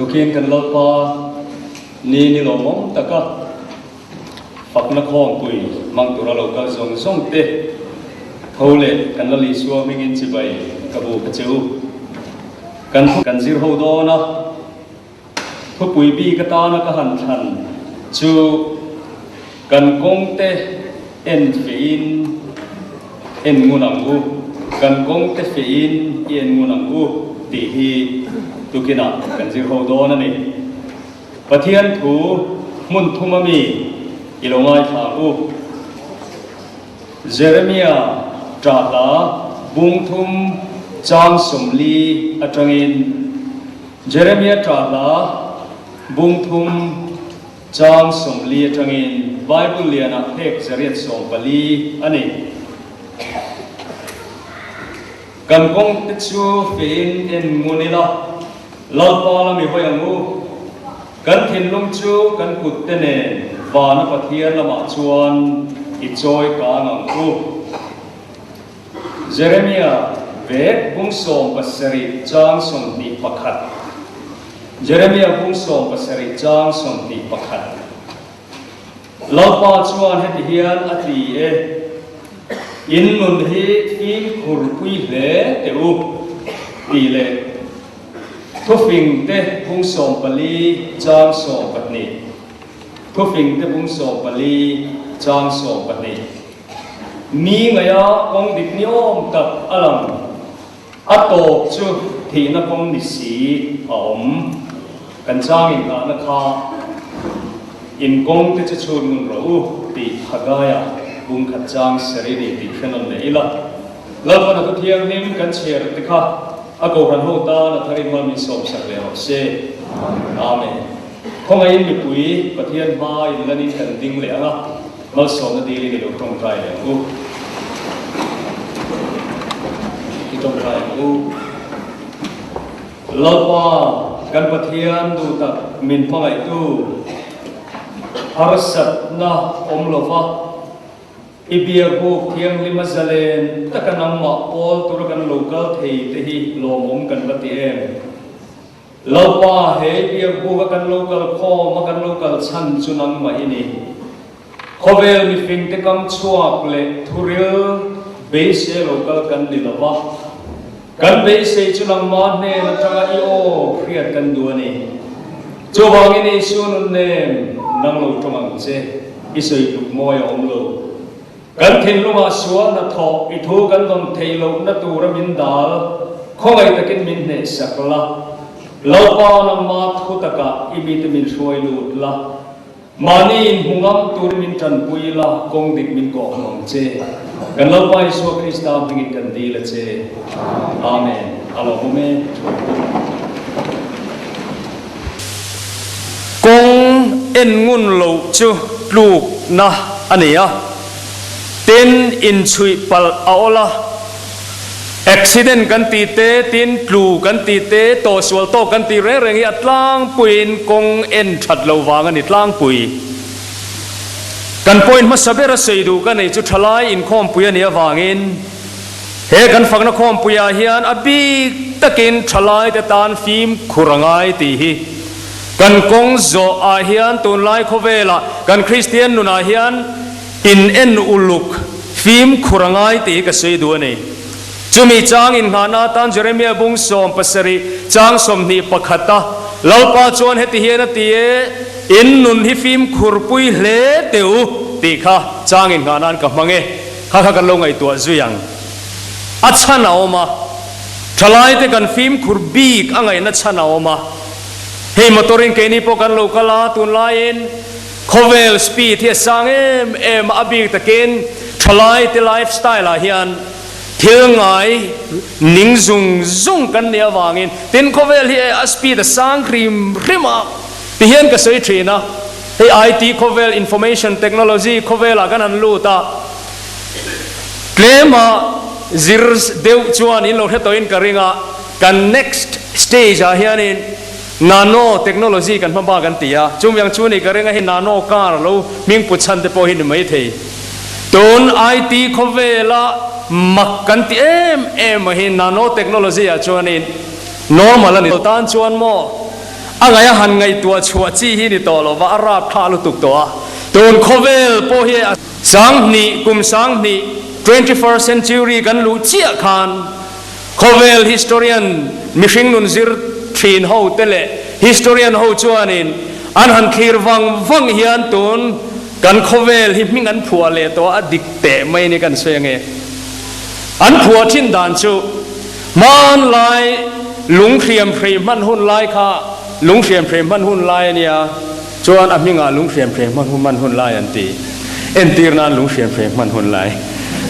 Tukin kan Lalpa ni ni lawmawm taka fakna khawmpui hmang tura lo kal zawng zawng te tho leh kan Lal Isua hmingin chibai ka bu ka che u. Kan kan zir ho dawn a, thupui bik atana ka han thlan chu kan kawng te en feiin en ngun ang u, kan kawng te feiin i en ngun ang u tih hi tukinah kan zir ho dawn a ni. Pathian thu hmun thum ami i lo ngaithla ang u. Jeremia ṭahla bung thum chang 40 aṭangin Jeremia ṭahla bung thum chang 40 aṭangin Bible lianah phek 814 a ni. Kan kawng te chu feiin en ngun ila, Lalpa la mi hawi ang u. Kan thinlung chu kan kut te nen vana Pathian lamah chuan i chawi kang ang u. Jeremia vek bung 17 chang 21 Jeremia bung 17 chang 21 Lalpa chuan heti hian a ti e, In nun hi fimkhur pui hle teh u, tih leh Thufing te bung 14 chang 12 Thufing te bung 14 chang 12 Mi ngaia kawng dik ni awm tak a lang, a tawp chu thihna kawng ni si a awm. Kan chang inngahna kha in kawng te chu chhun ngun rawh u tih Hagaia bung khat chang seri ni tih hre nawn leh ila. Lalpan a thuthianghlim kan chhiar te kha a Kohhran ho tan a tharin hma min sawmsak leh rawh se. Amen. Khawngaihin mipui Pathian hma inlanin kan ding leh ang a, malsawmna dilin i lo tawngtai leh ang u. I tawngtai ang u. Lalpa kan Pathian duh tak min hmangaihtu harsatna awm lova, I biakbuk thianghlim a zalen taka nangmah pawl tura kan lo kal thei te hi lawmawm kan va ti em? Lalpa, he biakbuk a kan lo kal khawm a kan lo kal chhan chu nangmah i ni. Khawvel mifing te kam chhuak leh thuril beisei lo kal kan ni lo va, kan beisei chu nangmah hnen atanga i aw hriat kan duh a ni. Chuvangin Isua nun nem nang lo tawng ang che, i sawi tluk mawi a awm lo. Kan thinlungah sual hnathawh i thu kan dawn theih lohna tura min dal, khawngaih takin min hnehsak la. Lalpa nangmah thu takah i mite min hruai lut la. Mahni inhmu ngam turin min tanpui la, kawng dik min kawh hmu ang che. Kan Lalpa Isua Krista hmingin kan dil a che. Amen. A lawmawm e. Kawng en ngun loh chu tlukna a ni a, tin inchhuih palh a awl a. Accident kan tih te, tin tlu kan tih te, tawhsual tawk kan tih reng reng hi a tlangpuiin kawng en that lo vang a ni tlangpui. Kan point hmasa ber a sawi duh ka nei chu thalai inkhawmpui a nih avangin he kan fakna khawmpuiah hian a bik takin thalai te tan fimkhur a ngai tih hi kan kawng zawh ah hian tunlai khawvelah kan Kristian nunah hian In en uluk, fimkhur a ngai tih hi ka sawi duh a ni. Chumi chang inngahna atan Jeremia bung 17 chang 21 a Lalpa chuan heti hian a ti e, In nun hi fimkhur pui hle teh u tih kha chang inngah nan ka hmang e. Kha kha kan lo ngaihtuah zui ang. A chhan a awm a, thalaite kan fimkhur bik a ngaihna chhan a awm a. Hei motor in keini pawh kan lo kal a, tunlaiin, Khawvel speed hi a sang em em a, a bik takin thalai te life style ah hian thil ngai ning zung zung kan nih avangin tin khawvel hi a speed a sang hrim hrim a ti hian ka sawi thin a, hei IT khawvel information technology khawvel ah kan han lut a, tlema zir deuh chuan in lo hre tawhin ka ring a, kan next stage ah hianin Nano technology kan hma bak an ti a, chumi ang chu ni ka ring a hei nano car lo hming put chhan te pawh hi ni mai thei. Tun IT khawvela mak kan ti em em a hi nano technology ah chuanin normal a ni. Tan chuan maw? A ngaih a han ngaihtuah chhuah chi hi ni tawh lo va, a rap thlah lutuk tawh a. Tun khawvel pawh hi a 2000 kum 2000, 21st century, kan luh chiah khan khawvel historian mihring nun zir thin ho te leh historian ho chuanin an han thlir vang vang hian tun kan khawvel hi hming an phuah leh tawh a, a dik teh mai ni kan sawi ange. An phuah thin dan chu hmanlai lunghriamhrei hman hun lai kha lunghriamhrei hman hun lai a nia, chuan a hmingah lunghriamhrei hman hun hman hun lai an ti. Entir nan lunghriamhrei hman hun lai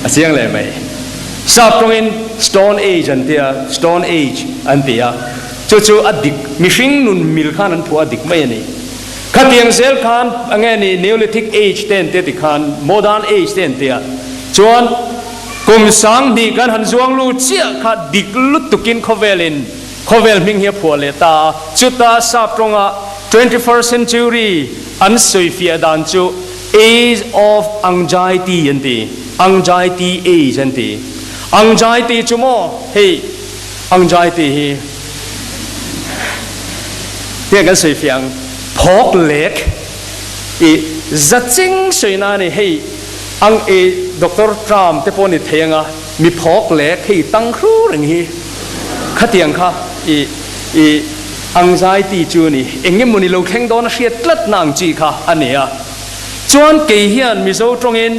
a chiang leh mai. Sap tawngin Stone Age an tia, Stone Age an ti a, chu chu a dik mihring nun mil khan an phuah a dik mai a ni. Khatiang zel khan a nge ni Neolithic Age te an tia tikhan Modern Age te an tia chuan kum 2000 kan han zuang lut chiah kha dik lutukin khawvelin khawvel hming hi a phuah leh ta a, chuta sap tawnga 21st century an sawifiah dan chu Age of Anxiety an ti, Anxiety Age an ti. Anxiety chu maw hei Anxiety hi Tiang kan sawi fiah ang, phawk lek i za ching sawi na a ni. Hei ang i Doctor Trump te pawh ni thei anga mi phawk lek hei tang hru reng hi khatiang kha i i anxiety chu a ni. Eng nge mawni lo thleng dawn a hriat tlat na ang chi kha a ni a. Chuan kei hian Mizo tawngin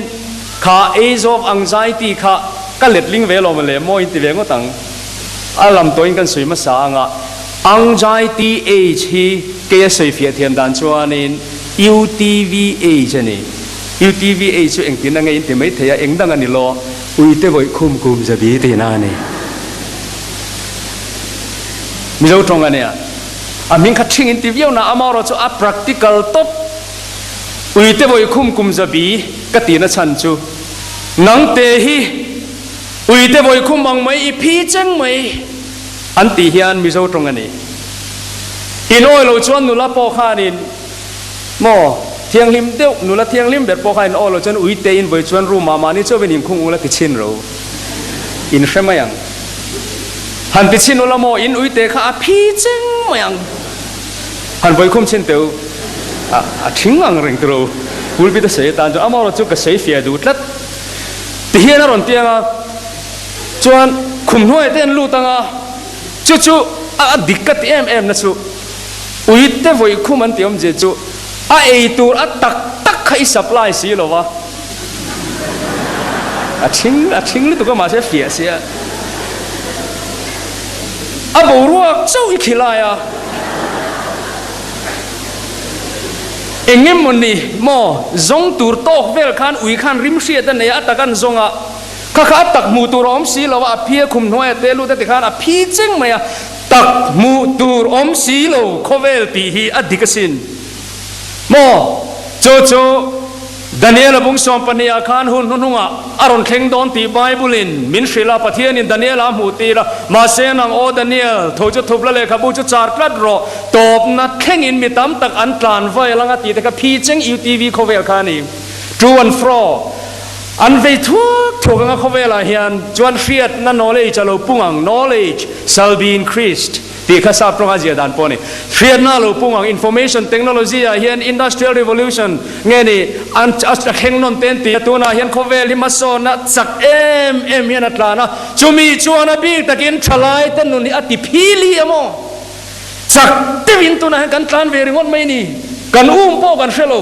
kha age of anxiety kha ka letling ve lo mawle maw in ti ve ngawt ang. A lam tawhin kan sawi hmasa anga Anxiety Age hi kei a sawi fiah thiam dan chuanin UTV Age a ni. UTV Age chu engtin a ngei in ti mai thei a, eng dang a ni lo, uite vawih khum kum zabi tihna a ni. Mizo tawng a nia. A hming kha thing in ti viau na, amaherawh chu a practical tawp. Uite vawih khum kum zabi ka tihna chhan chu nangte hi uite vawih khum ang mai i phi cheng mai. An tih hian Mizo tawng a ni. In awi lo chuan nula pawh khanin maw thianghlim deuh, nula thianghlim ber pawh khan in awi lo chuan ui te in vawi chuan room ah mahni chauhin in khung ula ti chhin ro. In hre mai ang. Han ti chhin ula maw in ui te kha a phi cheng mai ang. Han vawi khum chhin teu a a thing ang reng tiro. Pulpit a sawi atan chuan amaherawhchu chu ka sawi fiah duh tlat. Ti hian a rawn tiang a. Chuan khum hnuaiah te an lut ang a, chu chu a dik ka ti em em na chu ui te vawi khum an ti awmzia chu a ei tur a tak tak kha i supply si lo va, a thing a thing lutuk a mahse fiah sia a boruak chauh i khilai a. Eng emawni maw zawng tur tawk vel khan ui khan rim hriat a nei a, a tak an zawng a. Kha kha a tak hmuh tur a awm si lo a, a phi a khum hnuaia te lut a ti khan a phi cheng mai a, tak hmuh tur awm si lo khawvel tih hi a dik asin maw? Chu chu Daniel-a bung 12 ah khan hun hnuhnungah a rawn thleng dawn tih Bible-in min hrilh a, Pathianin Daniel-a a hmuh tir a, mahse nang aw Daniel, tho chu thup la lehkhabu chu char tlat rawh, tawpna thlengin mi tam tak an tlan vail ang a tih te kha phi cheng UTV khawvel kha a ni. To and fro. An vei thuak thuak anga khawvelah hian chuan hriatna knowledge a lo pung ang, knowledge shall be increased tih kha sap tawnga ziah dan pawh a ni. Hriatna a lo pung ang, information technology ah hian industrial revolution nge ni an a thleng nawn te an ti a, tunah hian khawvel hi hmasawnna chak em em hian a tlan a, chumi chuan a bik takin thalai te nun hi a ti phili a maw? Chak deuhin tunah hian kan tlan ve ringawt mai ni, kan um pawh kan hre lo.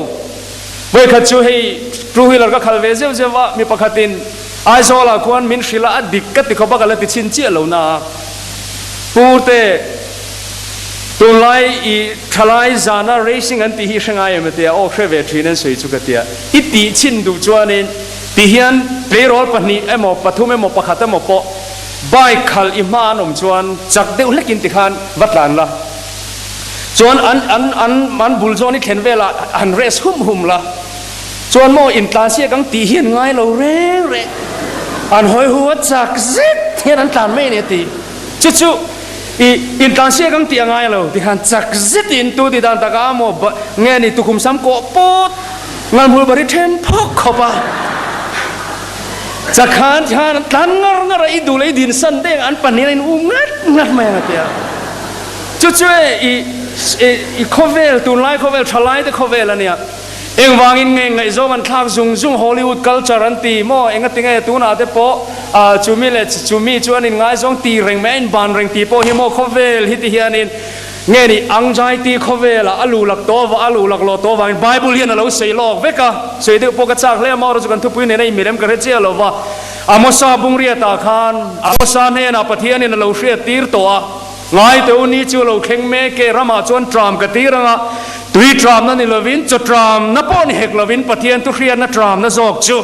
Vawikhat chu hei two wheeler ka khal ve zeuh zeuh a, mi pakhatin Aizawlah khuan min hrilh a, a dik ka ti khawp a, ka la ti chhin chiah lo na. Pute, tunlai i thalai zana racing an tih hi i hre ngai em a tia, aw hre ve thin an sawi chu ka tia. I tih chhin duh chuanin tihian tleirawl pahnih emaw pathum emaw pakhat emaw pawh bike khalh i hma an awm chuan chak deuh hlekin tikhan va tlan la. Chuan an an an an bul zawn i thlen velah han rest hum hum la. Chuan maw intlan siak ang tih hi an ngai lo reng reng. An hawi hu a chak zet hian an tlan mai a ni a ti. Chu chu i intlan siak ang tih a ngai lo tikhan chak zetin tu ti dan takah maw ba nge ni tukhum sam kawh pawt ngalhmul bari then phawk khawp a. Chakhan khan an tlan ngar ngar a i duh leh i din san deng an pahnih an in um ngat ngat mai ang a ti a. Chu. Chu chu e i i khawvel, tunlai khawvel, thalai te khawvel a nia. Engvangin nge ngaihzawng an thlak zung zung Hollywood culture an ti maw? Engati nge tunah te pawh chumi leh chumi chu an inngaizawng ti reng mai a inban reng tih pawh hi maw khawvel hi ti hianin nge ni anxiety khawvelah a lu lak tawh a lu lak lawh tawh avangin Bible hian a lo sawi lawk vek a, sawi deuh pawh ka chak hle a maw chu kan thupui nena inmilem ka hre chiah lo va. Amosa bungriatah khan Amosa hnenah Pathianin a lo hriat tir tawh a. Ngai teh u, ni chu lo thleng mek e, ramah chuan tram ka tir ang a, tui tramna ni lovin, chaw tramna pawh ni hek lovin Pathian thu hriatna tramna zawk chu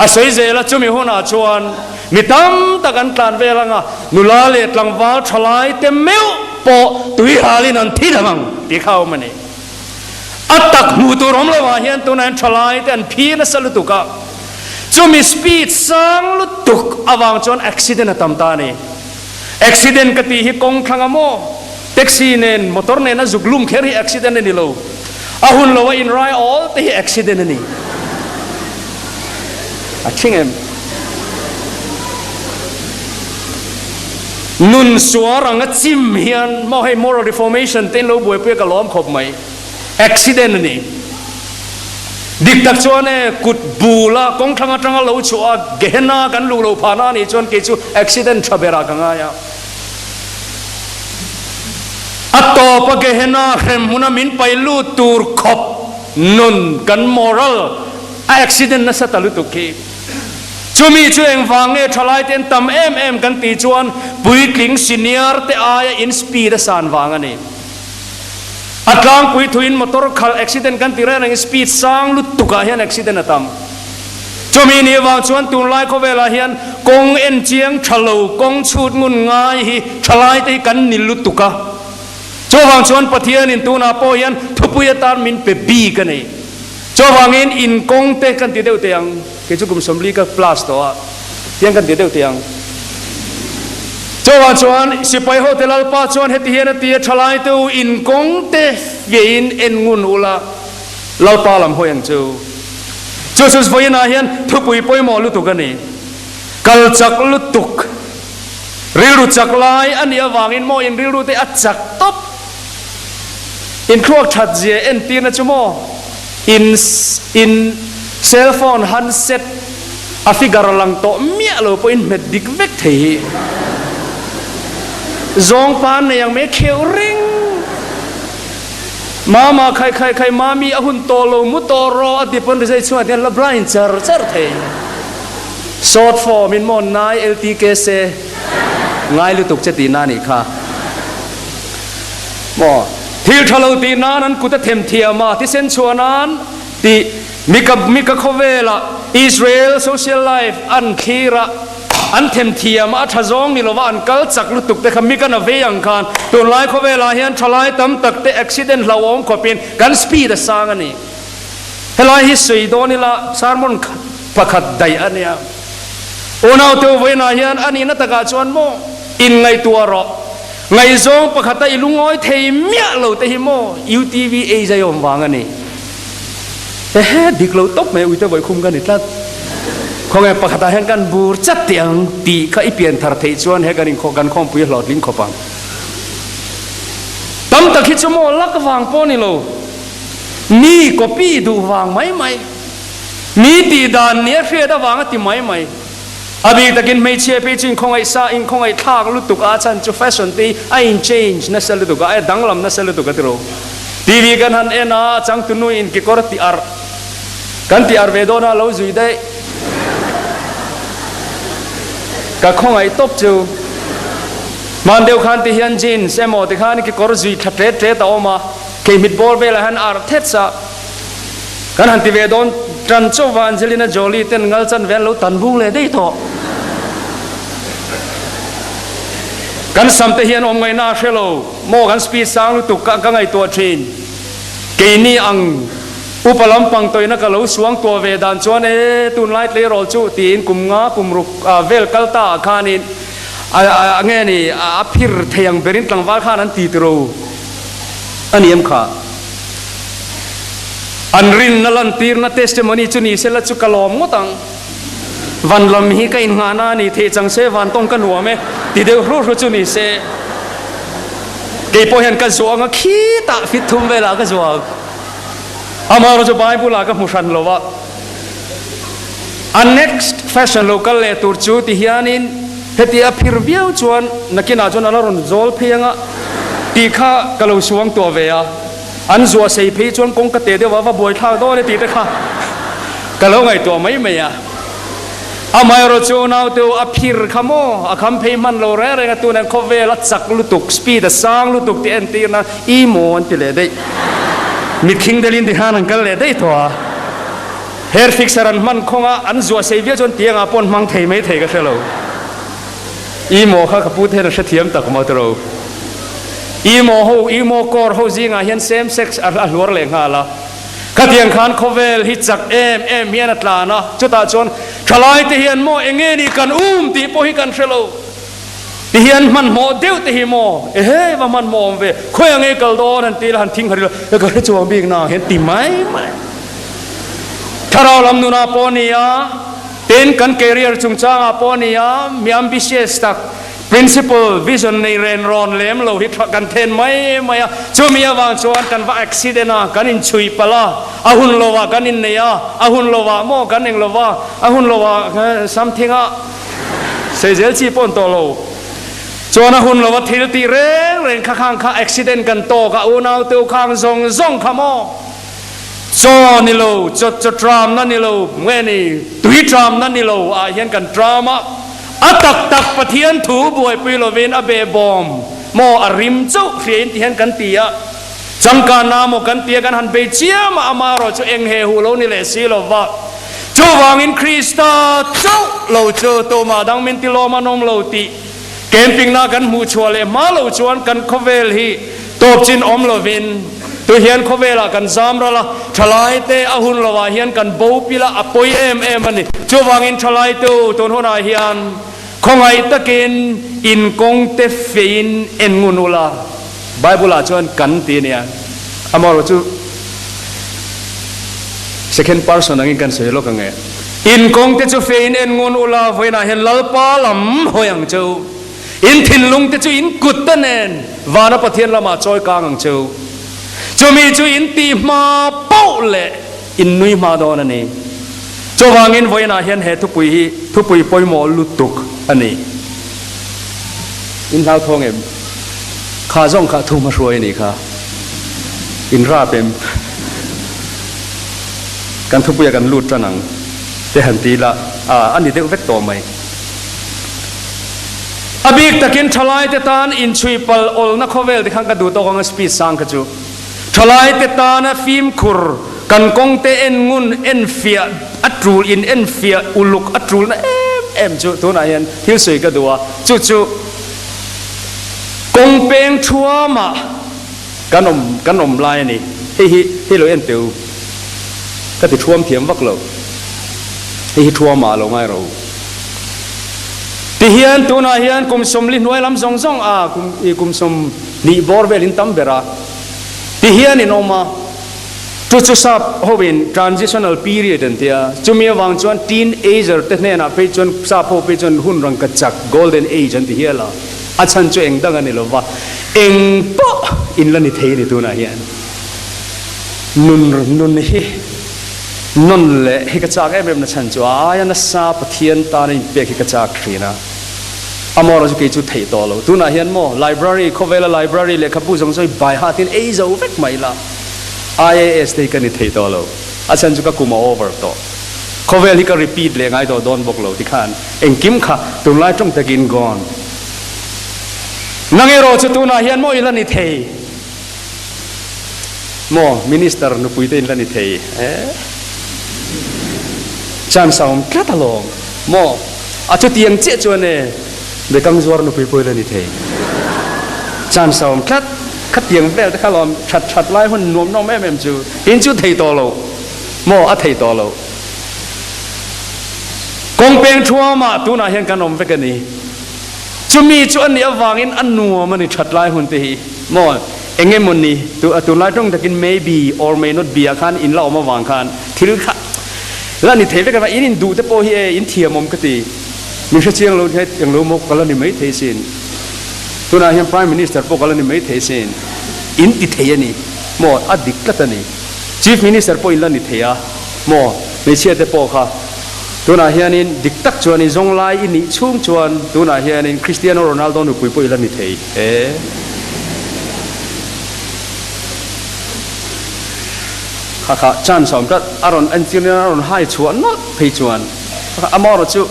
a sawi zel a, chumi hunah chuan mi tam tak an tlan vel ang a, nula leh tlangval thalai te meuh pawh tui halin an thi dang ang tih kha a awm a ni. A tak hmuh tur awm lovah hian tunah hian thalai te an phi nasa lutuk a, chumi speed sang lutuk avang chuan accident a tam ta a ni. Accident ka tih hi kawng thlang a maw? Taxi nen motor nen a zuk lum kher hi accident a ni lo. A hun lo a inrai awl te hi accident a ni. A thing em? Nun suar ang a chim hian maw hei moral reformation te in lo buaipui a ka lawm khawp mai. Accident a ni. Dik tak chuan e, kut bula kawng thlang atanga lo chhuah a Gehenna kan luh lo phahna a nih chuan kei chu accident tha berah ka ngai a. A tawpa Gehenna hrem hmuna min pai lut tur khawp nun kan moral a accident nasa ta lutuk khi. Chumi chu engvang nge thalai te an tam em em kan tih chuan puitling senior te aia in speed a san vang a ni. A tlangpui thuin motor khalh accident kan ti reng reng speed sang lutuk ah hian accident a tam. Chumi ni avang chuan tunlai khawvelah hian kawng en chiang tha lo, kawng chhut ngun ngai hi thalai te hi kan ni lutuk a. Chuvang chuan Pathianin tunah pawh hian thupui atan min pe bik a ni. Chuvangin in kawng te kan ti deuh teh ang, kei chu kum 40 ka plus tawh a, tiang kan ti deuh teh ang. Chuvang chuan sipai hote Lalpa chuan heti hian a ti a, Thalai te u, in kawng te fiahin en ngun ula, Lalpa lam hawi ang chu. Chu chu vawiinah hian thupui pawimawh lutuk a ni. Kal chak lutuk, rilru chak lai a nih avangin maw in rilru te a chak tawp. Inthluak that zia entirna chu maw in in cell phone handset a figure lang tawh miah lo pawh in hmet dik vek thei hi zawng pa nei ang mai kheuh reng mama khai khai khai mami a hun tawh lo mu tawh rawh a ti pawn rizai chhungah hian la blind char char thei short form in maw nai LTKC ngai lutuk che tihna a nih kha. Maw? Thil tha lo tih nan an kut a them thiam a, thisen chhuah nan tih Mika Mika khawvela Israel social life an thlir a, an them thiam a, a tha zawng ni lova an kal chak lutuk te kha Mika na vei ang khan tunlai khawvelah hian thalai tam tak te accident hlauhawm khawpin kan speed a sang a ni. Helai hi sawi dawn ila sermon pakhat daih a nia. Unaute u vawiinah hian a nihna takah chuan maw inngaihtuah rawh. Ngaihzawng pakhata i lungawi thei miah lo te hi maw UTV ei zai awm vang a ni. Ehe, dik lo tawp mai uite vawikhum ka ni tlat. Khawnge pakhatah hian kan bur chat teh ang tih kha i pian thar theih chuan he kan inkhawh kan khawmpui hlawhtling khawp ang. Tam tak hi chu maw lak vang pawh ni lo, mi copy duh vang mai mai, mi tih dan nia hriat avanga ti mai mai. A bik takin hmeichhia phei chu inkhawngaih sa, inkhawngaih thlak lutuk a, a chhan chu fashion te hi a in change nasa lutuk a, a danglam nasa lutuk a tiro. TV kan han en a, a changtunu in kekawr ti arh kan ti arh ve dawn a, lo zui daih. Ka khawngaih tawp chu. Hman deuh khan ti hian jeans emaw ti khan kekawr zui thla tet tet a awm a, keihmit bawr velah hian arh thet sa. Kan han ti ve dawn tan chauh va Angelina Jolie ten ngal chan ve an lo tan bung leh daih tawh. Kan sam te hian awm ngaihna a hre lo maw kan speed sang lutuk ka ka ngaihtuah thin. Keini ang upa lampang tawihna ka lo suang tuah ve dan chuan e tunlai tleirawl chu tiin kum nga kum ruk vel kal ta ah khanin a nge ni a phir thei ang berin tlangval khan an ti tiro a ni em kha. An rinna lantirna testimony chu ni sela chu ka lawm ngawt ang. Van lam hi ka innghahna a ni thei chang se van tawng ka nuam e ti deuh hru hru chu ni se. Kei pawh hian ka zuang a, khitah fit thum velah ka zuang. Amaherawhchu chu Bible ah ka hmu hran lo a. A next fashion lo kal leh tur chu ti hianin heti a phir viau chuan nakinah chuan a la rawn zawl phei anga tih kha ka lo suang tuah ve a. An zuah sei phei chuan kawngka teh deuh a va buai thlak dawn e tih te kha ka lo ngaihtuah mai mai a. Amaherawh chu naute u a phir kha maw a kham phei hman lo reng reng a tunah khawvel a chak lutuk speed a sang lutuk tih entirna i maw an ti leh daih. Mitkhing delin ti khan an kal leh daih tawh a. Hair fixer an hman khawng a an zuah sei viau chuan tiangah pawh an hmang thei mai thei ka hre lo. I maw kha ka pu te hian a hrethiam tak maw tiro. I maw ho i maw kawr ho zingah hian same sex a hluar leh nghal a. Khatiang khan khawvel hi chak em em hian a tlan a, chutah chuan thalai te hian maw eng nge ni kan um tih pawh hi kan hre lo. Ti hian hmanhmawh deuh te hi maw ehe va hmanhmawh awm ve, khawiah nge kal dawn han ti ila han thing har ila e ka hre chuang bik na hian ti mai mai. Thlarau lam nunah pawh a ni a, tin kan career chungchangah pawh a ni a, mi ambitious tak, Principle, vision nei ren rawn lem lo hi tha kan then mai mai a, chumi avang chuan kan va accident a, kan inchhui palh a, a hun lovah kan innei a, a hun lovah maw kan eng lova, a hun lovah something a sei zel chi pawh an tawh lo. Chuan a hun lova thil tih reng reng kha khang kha accident kan tawk a, unau teu khang zawng zawng kha maw chaw ni lo, chaw chaw tramna ni lo, nge ni tui tramna ni lo ah hian kan tram a, A tak tak Pathian thu buaipui lovin a behbawm maw a rim chauh hriain ti hian kan ti a, changkanna maw kan ti a kan han bei chiam a, amaherawh chu eng he hu lo ni leh si lo va. Chuvangin Krista chauh lo chu tumah dang min ti lawm an awm lo tih camping-na kan hmuh chhuah leh hma lo chuan kan khawvel hi tawp chin awm lovin tu hian khawvelah kan zam ral a, thalaite a hun lovah hian kan bo pil a, a pawi em em a ni. Chuvangin thalaite u, tun hunah hian khawngaih takin in kawngte feiin en ngun ula, Bible-ah chuan kan ti a nia, amaherawh chu second person angin kan sawi lawk ang e. In kawngte chu feiin en ngun ula, vawiinah hian Lalpa lam hawi ang che u. In thinlung te chu in kut te nen vana Pathian lamah chawi kang ang cheu. Chumi chu in tih hma poh leh in nui hma dawn a ni. Chuvangin vawiinah hian he thupui hi thupui pawimawh lutuk a ni. In hlauthawng em? Kha zawng kha thu hmahruai a nih kha. In rap em? Kan thupuia kan lut tan ang te han ti ila, a ni deuh vek tawh mai. A bik takin thalaite tan inchhui pal awlna khawvel te khan ka duh tawk ang a speed sang kha chu. Thalaite tana fimkhur kan kawngte en ngun en fiah a tul in en fiah uluk a tulna em em chu tunah hian thil sawi ka duh a, chu chu kawng peng thuamah kan awm kan awm lai a ni. Hei hi hei lo en teh u ka ti thuam thiam vak lo. Hei hi thuamah a lo ngai rawh u. Tihian tunah hian kum sawmli hnuai lam zawng zawng a kum i kum sawmhnih bawr vel in tam ber a tihian in awm a, chu chu sap hoin transitional period an tia, chumi avang chuan teenager te hnenah phei chuan sap ho phei chuan hun rangka chak golden age an ti hial a, a chhan chu eng dang a ni lova eng pawh in la ni thei a ni tunah hian nun nun hi. Nawn leh hi ka chak em em na chhan chu a aia nasa Pathian tana inpek hi ka chak thin a, amaherawh chu kei chu theih tawh lo. Tunah hian maw library, khawvela library lehkhabu zawng zawng hi bai hatin ei zo vek mai ila, IAS te hi ka ni thei tawh lo. A chhan chu ka kum a over tawh. Khawvel hi ka repeat leh ngai tawh dawn bawk lo tikhan engkim kha tunlai tawng takin gone. Nang erawh chu tunah hian maw ila ni thei. Maw minister nupui te in la ni thei e chance a awm tlat alawm maw a chutiang chiah chuan e bekang zuar nupui pawh i la ni thei chance a awm tlat khatiang vel te kha lawm that that lai hun nuam nawm em em chu in chu thei tawh lo maw a thei tawh lo kawng peng thuamah tunah hian kan awm vek a ni. Chumi chu a nih avangin a nuam a ni that lai hun te hi maw eng emaw ni tu a tunlai tawng takin may be or may not be ah khan in la awm avang khan thil kha la ni thei vek a in in duh te pawh hi e in thiam awm ka ti min hre chiang lo hi eng lo maw ka la ni mai thei sin. Tunah hian Prime Minister pawh ka la ni mai thei sin. In ti thei a ni maw? A dik tlat a ni. Chief Minister pawh in la ni thei a maw? Hmeichhia te pawh kha tunah hianin dik tak chuan i zawng lai i nih chhung chuan tunah hianin Cristiano Ronaldo nupui pawh i la ni thei e. Kha kha chance a awm tlat. A rawn entir nia a rawn hai chhuah nawlh phei chuan kha kha amaherawhchu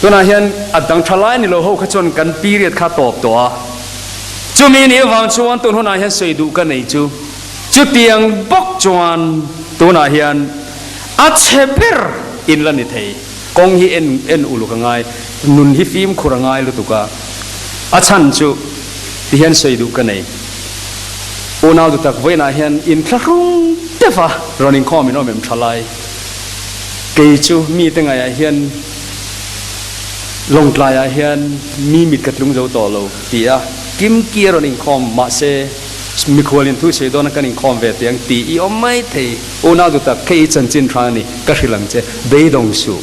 tunah hian a dang tha lai ni lo ho kha chuan kan period kha tawp tawh a. Chumi nih avang chuan tun hunah hian sawi duh ka nei chu chutiang bawk chuan tunah hian a chhe ber in la ni thei. Kawng hi en en uluk a ngai, nun hi fimkhur a ngai lutuk a, a chhan chu ti hian sawi duh ka nei. Unau dutak vawiinah hian inthlahrung deuh a rawn inkhawm in awm em tha lai. Kei chu mite ngaiah hian Lawngtlaiah hian mi mit ka tlung zo tawh lo ti a, Kimki a rawn inkhawm mahse mikhualin thu sawi dawna kan inkhawm ve teh ang tih i awm mai thei. Unau dutak kei i chanchin tha a ni, ka hrilh ang che, beidawng suh.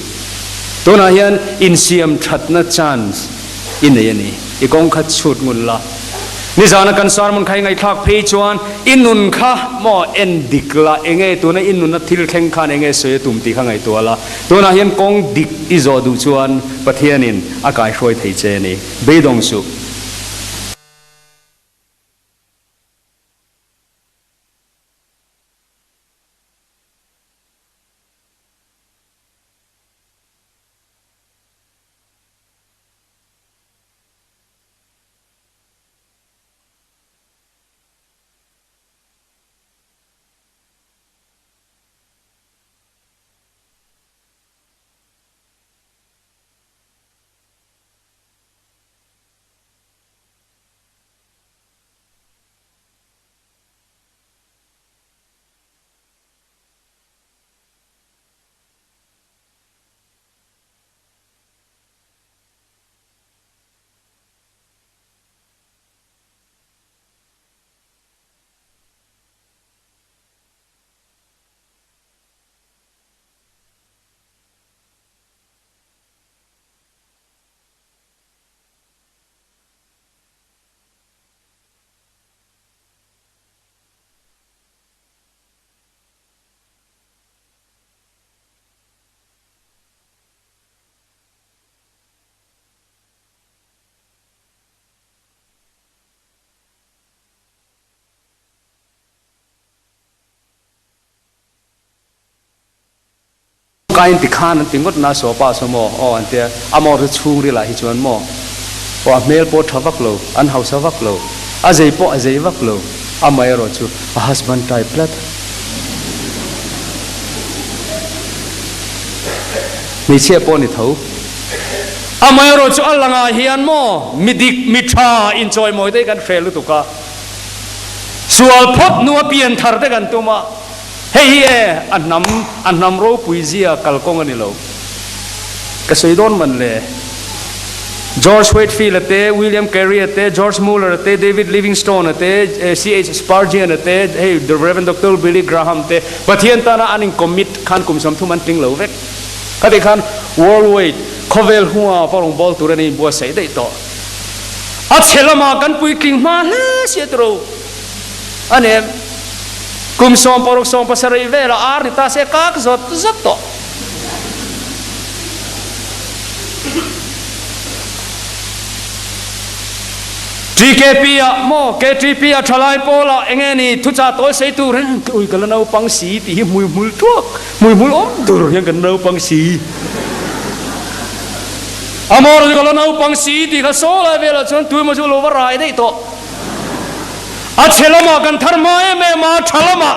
Tunah hian insiam thatna chance i nei a ni. I kawng kha chhut ngun la. Nizana kan sermon kha i ngaihthlak phei chuan i nun kha maw en dik la, enge tuna i nuna thil thleng khan enge sawi a tum tih kha ngaihtuah la. Tunah hian kawng dik i zawh duh chuan Pathianin a kaihruai thei che a ni. Beidawng suh. Kain ti khan an ti ngawt na saw pa saw maw aw an tia a mawr chu chhungril ah hi chuan maw aw a hmel pawh tha vak lo an hausa vak lo a zei pawh a zei vak lo amaherawh chu a husband type tlat hmeichhia pawh ni tho amaherawh chu a langah hian maw mi dik mi tha inchawimawi te hi kan hre lutuk a sual phawt hnua pianthar te kan tum a. Hei hi e, a hnam, a hnam ropui zia kalkawng a ni lo. Ka sawi dawn man le. George Whitefield-a te, William Carey-a te, George Muller-a te, David Livingstone-a te, CH Spurgeon-a te, hei The Rev. Doctor Billy Graham te, Pathian tana an in-commit khan kum 30 an tling lo vek. Khatih khan World Wide, khawvel hunga va rawn bawl tur a ni buatsaih daih tawh. A chhe lamah kan puitling hma hle sia tiro. A nem. Kum 16 17 velah ar ni ta se kak zawt zawt tawh. TKP ah maw KTP ah thalai pawl ah enge ni thucha tawi sei tur hian ui ka la naupang si tih hi hmuihmul thuak hmuihmul awm dur hian kan naupang si. Amor chu ka la naupang si tih kha saw lai velah chuan tuemaw chu lo va rai daih tawh. A chhe lamah kan thar hma em em a, tha lamah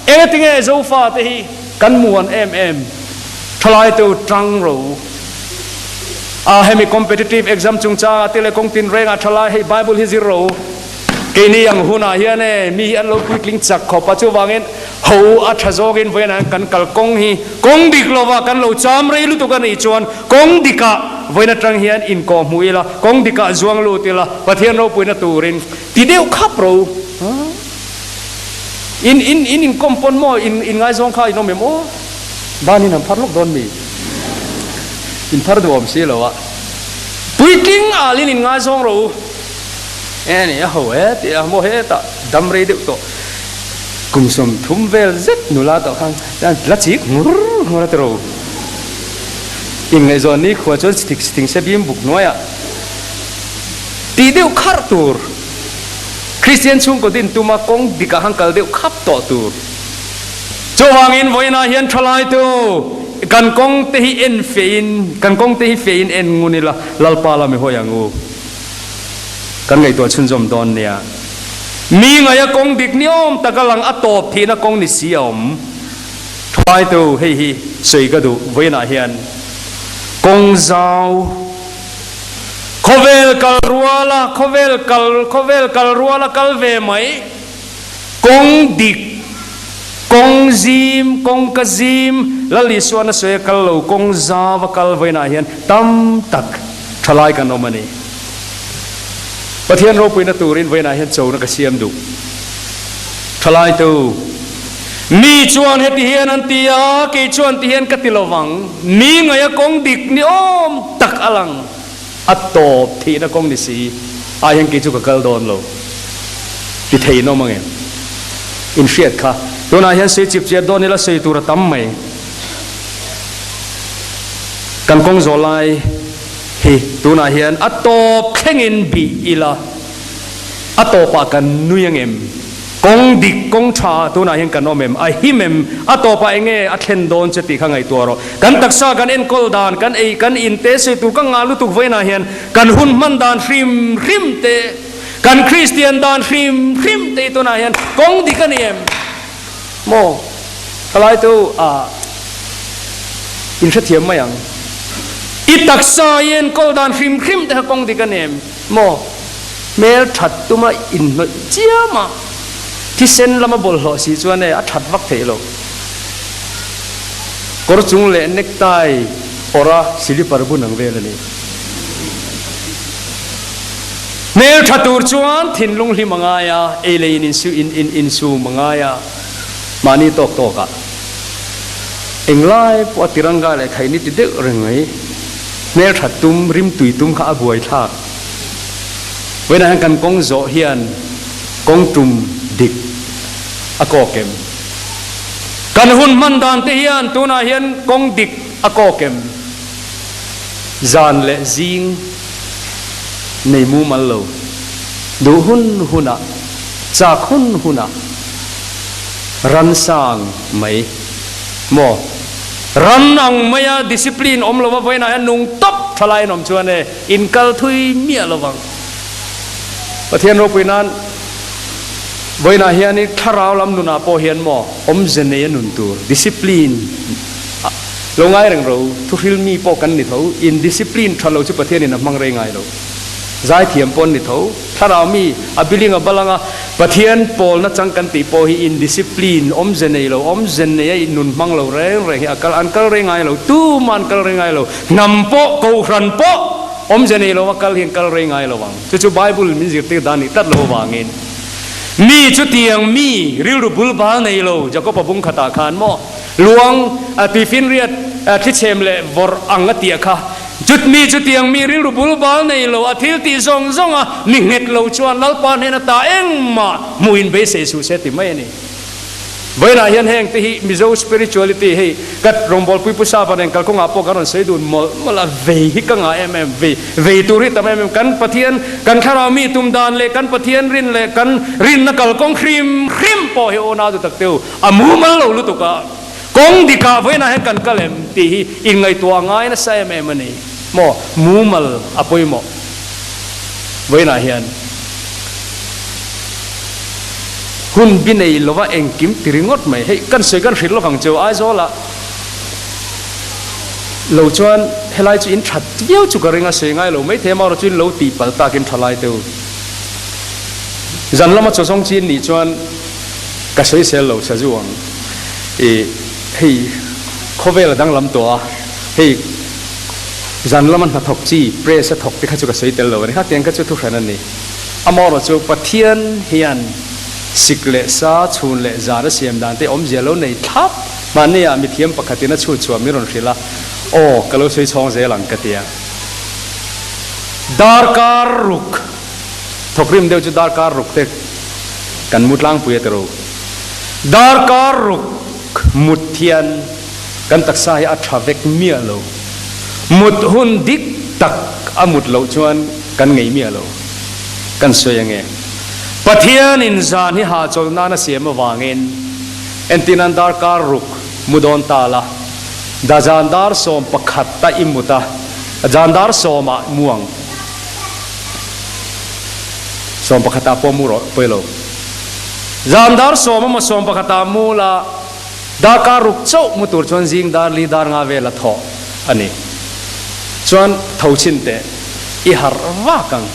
engatinge Zofa te hi kan muan em em thalai te u tang ro a, hemi competitive exam chungchanga te leh kawng tinrengah thalai hei Bible hi zir ro keini ang hunah hian e mi hi an lo puitling chak khawp a, chuvangin ho a tha zawngin vawiinah hian kan kal kawng hi kawng dik lova kan lo cham rei lutuk a nih chuan Kawng dikah vawiin atang hian inkawh hmuh ila, kawng dikah zuang lut ila, Pathian ropuina turin ti deuh khap ro. In in in inkawm pawn maw in in ngaizawng kha in awm em aw? Banin an phar lawk dawn mi? In phar duh awm si lo a. Puitling alin in ngaizawng ro. E ni a ho e tih a maw hetah dam rei deuh tawh kum 30 vel zet nula tawh khan la chik ngur ngur a ti ro. Inngaihzawn ni khua chuan thing se bim buk hnuaiah tih deuh kharh tur. Kristian chhungkaw din tuma kawng dikah han kal deuh khap tawh tur. Chuvangin vawiinah hian thalaitu kan kawng te hi en fein kan kawng te hi fein en ngun ila Lalpa la mi hawi ang u. Kan ngaihtuah chhunzawm dawn nia. Mi ngaia kawng dik ni awm taka lang a tawp thihna kawng ni si a awm. Thalaitu hei hi sawi ka duh vawiinah hian kawng zau khawvel kal ruala khawvel kal khawvel kal ruala kal ve mai. Kawng dik, kawng zim, kawngka zim, Lal Isuan a sawi a kal lo, kawng zau a kal vawiinah hian tam tak thalai kan awm a ni. Pathian ropuina turin vawiinah hian chona ka siam duh. Thalai tu, Mi chuan heti hian an ti a, kei chuan ti hian ka ti lovang. Mi ngaia kawng dik ni awm tak a lang. A tawp thihna kawng ni si ah hian kei chu ka kal dawn lo ti thei in awm ang em? In hriat kha tunah hian sei chip chiat dawn ila sei tur a tam mai. Kan kawng zawh lai hi tunah hian a tawp thlengin bih ila a tawpah kan nui ang em? Kawng dik, kawng tha tunah hian kan awm em? A him em? A tawpah eng nge a thlen dawn che tih kha ngaihtuah rawh. Kan taksa kan enkawl dan, kan ei, kan in te sawi tur ka ngah lutuk vawiinah hian kan hun hman dan hrim hrim te, kan Kristian dan hrim hrim te hi tunah hian kawng dik a ni em? Maw? Thalai te u, ah, in hrethiam mai ang. I taksa i enkawl dan hrim hrim te kha kawng dik a ni em? Maw? Hmel that tuma inhnawih chiam a, thisen lama bawlhhlawh si chuan e a that vak theih lo. Kawr chung leh necktie awrh a silipar bun ang vel a ni. Hmel tha tur chuan thinlung hlim a ngai a, ei leh in insu in in insum a ngai a, mahni tawk tawk ah englai pawh a tiranga leh khaih ni ti deuh reng mai. Hmel that tum, rimtui tum kha a buaithlak. Vawiinah hian kan kawng zawh hian kawng tum dik a kawk em? Kan hun hman dan te hian tunah hian kawng dik a kawk em? Zan leh zing nei mumal lo, duh hun hunah, chak hun hunah ransang mai maw? Ran ang maia discipline awm lova vawiinah hian nung tawp tha laiin awm chuan e in kal thui miah lovang. Pathian ropui nan vawiinah hian i thlarau lam nunah pawh hian maw awmze nei a nun tur discipline lo ngai reng ro thuhril mi pawh kan ni tho in discipline tha lo chu Pathian in a hmang rei ngai lo. Zaithiam pawh an ni tho. Thlarau mi a biling a balanga Pathian pawlna chang kan tih pawh hi indiscipline, awmze nei lo, awmze nei a innun hmang lo reng reng hi a kal, an kal rei ngai lo, tumah an kal rei ngai lo, hnam pawh, kohhran pawh awmze nei lo a kal hi an kal rei ngai lo ang. Chu chu Bible min zirtir dan nih tlat lo avangin mi chutiang mi rilru bul bal nei lo Jakob-a bung khatah khan maw luang tuifinriat thlichhem leh vawrh ang a tih kha Chut mi chutiang mi rilru bul bal nei lo, a thil tih zawng zawng a ni nghet lo chuan Lalpa hnen ata engmah hmuh in beisei suh se ti mai a ni. Vawiinah hian heng te hi Mizo spirituality hei ka rawngbawlpui Pu Sapa nen kalkawngah pawh kan rawn sawi dun mawlh mawlh a, vei hi ka ngah em em, vei vei tur hi tam em em, kan Pathian kan thlarau mi tum dan leh kan Pathian rin leh kan rinna kalkawng hrim hrim pawh hi aw nau duh tak teu a mumal lo lutuk a. Kawng dikah vawiinah hian kan kal em tih hi inngaihtuah a ngai nasa em em a ni maw? Mumal a pawimawh vawiinah hian hun bi nei lova engkim ti ringawt mai. Hei kan sawi kan hrilh lawk ang cheu Aizawlah lo chuan helai chu in that viau chu ka ring a sawi ngai lo maithei amaherawh chu in lo tih palh takin tha lai deuh. Zan lama chaw zawng chi in nih chuan Ka sawisel lo sazu ang i hei khawvel a danglam tawh a, hei zan lama hnathawk chi press a thawk te kha chu ka sawi tel lo a ni, khatiang kha chu thuhran a ni. Amaherawh chu Pathian hian sik leh sa, chhun leh zan a siam dan te awmzia lo nei thlap mahni ah mithiam pakhatin a chhut chhuah min rawn hrilh a, aw ka lo sawi chhawng zel ang ka ti a. Darkar ruk. Thawkrim deuh chu darkar ruk te kan mu tlangpui a ti ro. Darkar ruk mut hian kan taksa hi a tha vek miah lo. Mut hun dik tak a mut loh chuan kan ngei miah lo. Kan sawi ange. Pathianin zan hi hahchawlh nan a siam avangin entirnan darkar ruk mu dawn ta la, da zan dar 11 a i mut a, zan dar sawmah mu ang. 11 ah pawh mu rawh pawi lo. Zan dar sawm emaw 11 ah mu la, darkar ruk chauh mu tur chuan zing dar li dar nga vel a thawh a ni. Chuan tho chhin teh i harh vak ang.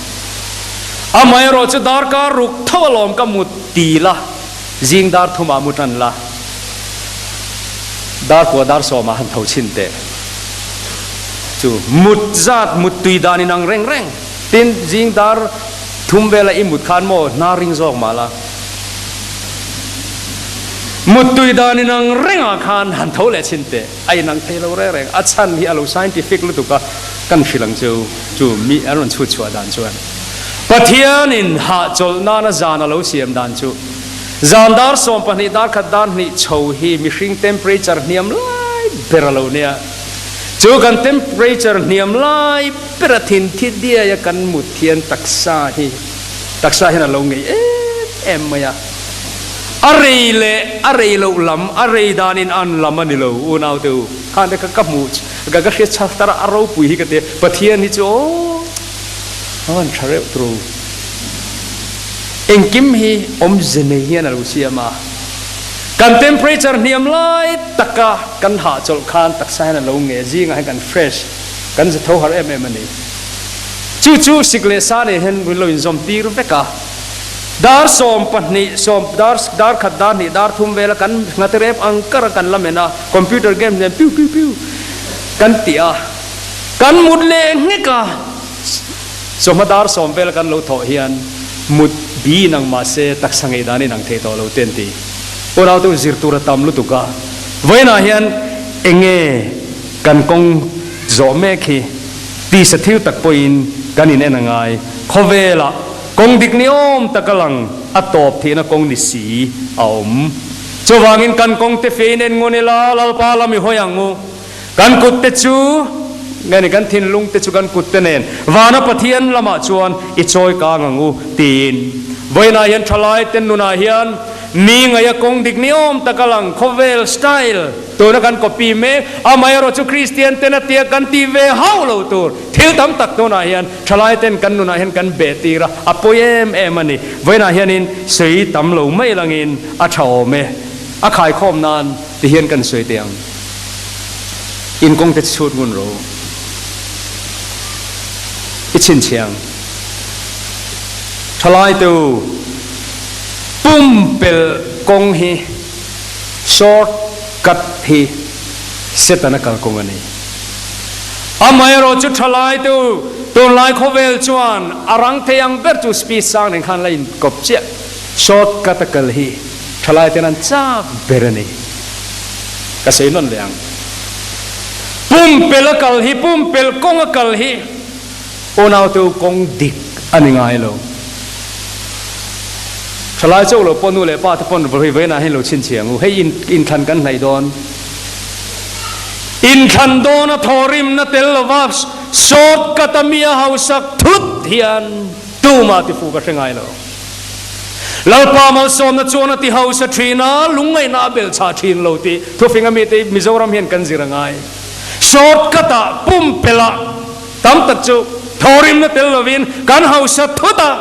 Amaherawh chu darkar ruk tho alawm ka mut ti la, zing dar thumah mu tan la, dar kua dar sawmah han tho chhin teh. Chu mut zat mut tui dan inang reng reng. Tin, zing dar thum vela i mut khan maw hna ring zawk mah la. Mut tui dan inang rengah khan han tho leh chhin teh. A inang thei lo reng reng. A chhan hi a lo scientific lutuk a, kan hrilh ang chu chu mi an rawn chhut chhuah dan chuan. Pathianin hahchawlh nana zan a lo siam dan chu zan dar 12 dar khat dar hnih chho hi mihring temperature hniam lai ber a lo nia. Chu kan temperature hniam lai ber a thin thi diai a kan mut hian taksa hi taksa hian a lo ngei em em mai a. A rei leh a rei loh lam, a rei danin an lam a ni lo unau te u. Khan te kha ka hmuh ka ka hriat chak tar a, a ropui hi ka ti a, Pathian hi chu aw a van tha reuh turu. Engkim hi awmze nei hian a lo siam a, kan temperature hniam lai taka kan hahchawlh khan taksa hian a lo nge, zingah hian kan fresh, kan za tho harh em em a ni. Chu chu sik leh sa nen hian min lo inzawm tir vek a. Dar 12, sawm, dar, dar khat, dar hnih, dar thum vela kan nghate rep ang kar a kan la men a, computer games nen piu piu piu kan ti a, kan mut leh nghek a, chawhma dar sawm vela kan lo thawh hian mut bi inang mah se taksa ngei dan inang thei tawh lo te an ti. Unau te u zir tur a tam lutuk a, vawiinah hian enge kan kawng zawh mek hi tisa thil tak pawhin kan in en a ngai, khawvelah Kawng dik ni awm tak a lang, a tawp theihna kawng ni si a awm. Chuvangin kan kawng te fein en ngun ila, Lalpa lam i hawi ang u. Kan kut te chu, nge ni kan thinlung te chu kan kut te nen vana Pathian lamah chuan i chawi kang ang u, tiin. Vawiinah hian thalai te nunah hian Mi ngaia kawng dik ni awm tak a lang, khawvel style tuna kan copy mek, amaherawh chu Kristian ten a tia kan tih ve hauh lo tur thil tam tak tunah hian thalai ten kan nunah hian kan beh tir a, a pawi em em a ni. Vawiinah hianin sawi tam lo mai langin a tha awm e, a khaikhawm nan ti hian kan sawi teh ang. In kawng te chhut ngun ro i chhinchhiang. Thalai te u, pumpelh kawng hi short cut hi Setana kalkawng a ni. Amaherawhchu thalai te u, tunlai khawvel chuan a rang thei ang ber chu speed sang nen khan la inkawp chiah. Short cut a kal hi thalai ten an chak ber a ni. Ka sawi nawn leh ang. Pumpelh a kal hi, pumpelh kawng a kal hi. Unaute u kawng dik a ni ngai lo. Thalai chauh lo pawh nu leh pa te pawn vawi vawiinah hian lo chhinchhiah ang u. Hei in inthlan kan hnaih dawn. Inthlan dawn a thawhrimna tel lova short cut a mi a hausak thut hian tumah tifuh ka hre ngai lo. Lalpa malsawmna chuan a ti hausa thin a, lungngaihna a belhchhah thin lo tih thufing a mite Mizoram hian kan zir a ngai. Short cut ah pumpelh ah. Tam tak chu thawhrimna tel lovin kan hausa thut a,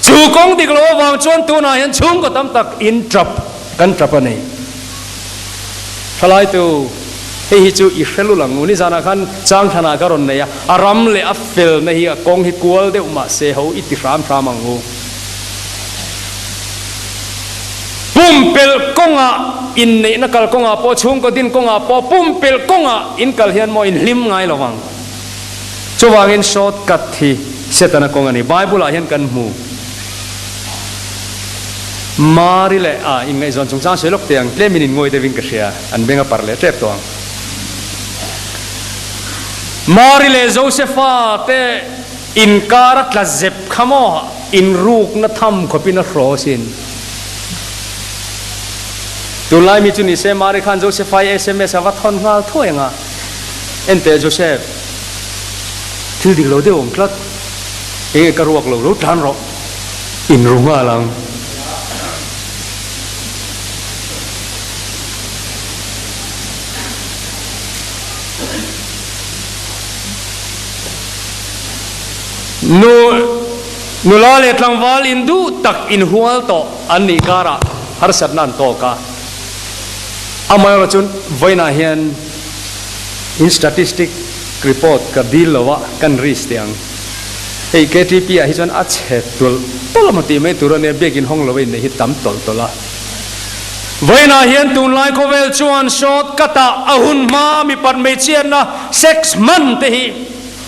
chu kawng dik lo avang chuan tunah hian chhungkaw tam tak in tap kan tap a ni. Thalaitu, hei hi chu i hre lul ang u. Nizanah khan Changthlanah ka rawn nei a, a ram leh a felna hi a kawng hi kual deuh mah se ho i ti hram hram ang u. Pumpelh kawngah inneihna kal kawngah pawh chhungkaw din kawngah pawh pumpelh kawngah in kal hian maw in hlim ngai lo vang. Chuvangin short cut hi Setana kawng a ni. Bible ah hian kan hmu. Mari leh a inngaihzawn chungchang sawi lawk teh ang, tlemin in ngawi deuhin ka hria, an beng a parh leh tep tawh ang. Mari leh Josepha te inkar a tla zep kha maw? inrukna tham khawpin a hraw asin. Tunlai mi chu nise Mari khan Joseph-a sms a va thawn nghal thuai ang a, Enteh Joseph, thil dik lo deuh awm tlat, enge ka ruak lo lo tlan rawh, inru nghal ang. Nu, nula leh tlangval in duh tak inhual tawh an nih karah harsatna an tawk a. Amaherawh chu vawiinah hian in statistic report ka dil lo a, kan risk teh ang. Hei KTP ah hi chuan a chhe tulh tawlh a maw tih mai tur a nia, biakin hawng lo a inneih hi tam tawlh tawlh a. Vawiinah hian tunlai khawvel chuan short cut ah a hun hma mipat hmeichhiatna sex hman te hi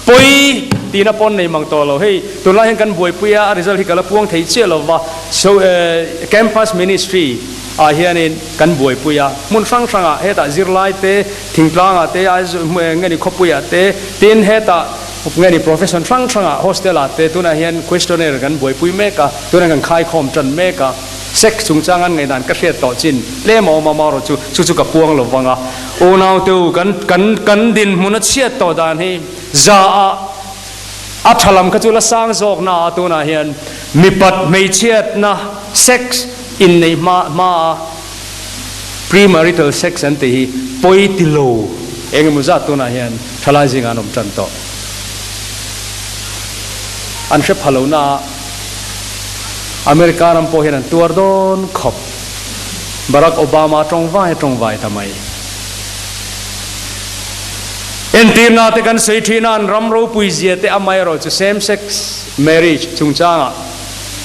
pawi tihna pawn nei mang tawh lo. Hei tunlai hian kan buaipui a, a result hi ka la puang thei chiah lo va, so campus ministry ah hianin kan buaipui a, hmun hrang hrangah hetah zirlai te, thingtlangah te, nge ni khawpuiah te, tin hetah nge ni profession hrang hrangah hostel ah te tunah hian questionnaire kan buaipui mek a, tunah kan khaikhawm tan mek a. Sex chungchang an ngaihdan ka hriat tawh chin tlem a awm a marawh chu chu chu ka puang lo vang a, unaute u kan kan kan dinhmun a chhiat tawh dan hi za a a tha lam kha chu la sang zawk na a tunah hian mipat hmeichhiatna sex inneih hma hma a premarital sex an tih hi pawi ti lo eng emaw zat tunah hian thalai zingah an awm tan tawh an hre pha lo na a. America ram pawh hian an tuar dawn khawp. Barack Obama tawngvai tawngvai ta mai. Entirna te kan sawi thin a, an ram ropui zia te amaherawh chu same sex marriage chungchangah